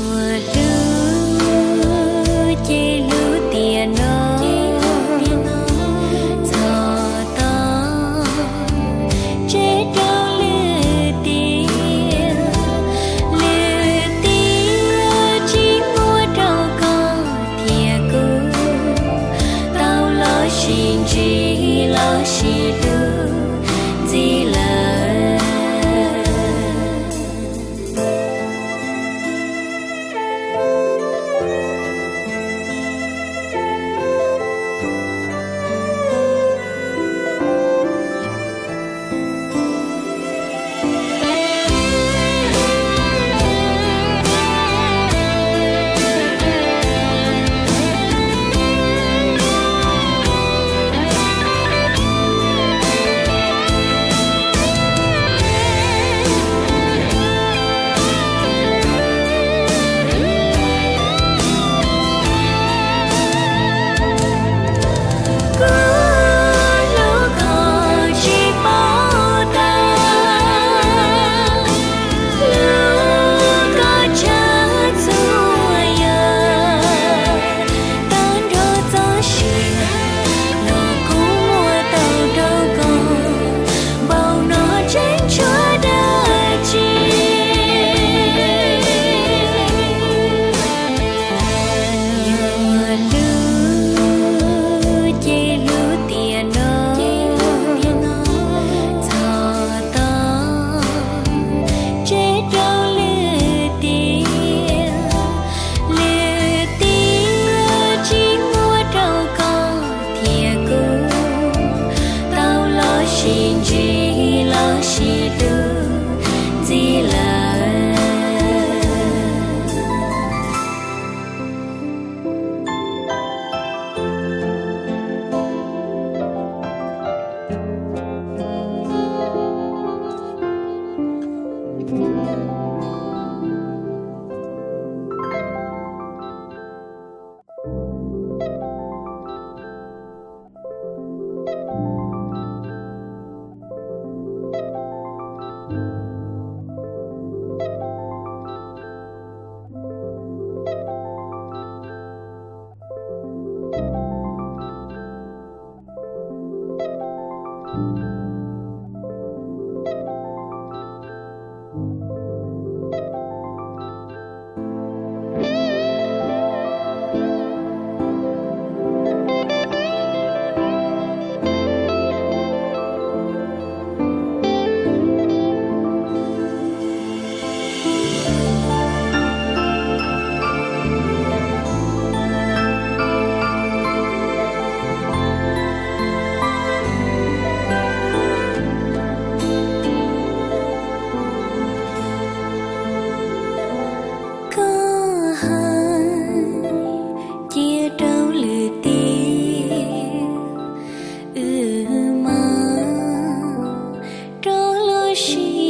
Hlub ces hlub tiam no, txog tau tseg rau lwm tiam, lwm tiam tsis muaj rau koj thiab kuv tau los sib ntsib los sib hlub ntxiv lawm. Kuv hlub koj tsis paub tas, hlub koj tshaj txhua yam, tag nrho txoj sia no kuv muab tau rau koj, npaum no tseem tshuav dab tsi. Yuav hlub ces hlub tiam no, txog tau tseg rau lwm tiam, lwm tiam tsis muaj rau koj thiab kuv tau los sib ntsib los sib hlub ntxiv lawm. Koj hais cia rau lwm tiam, wb mam rov los sib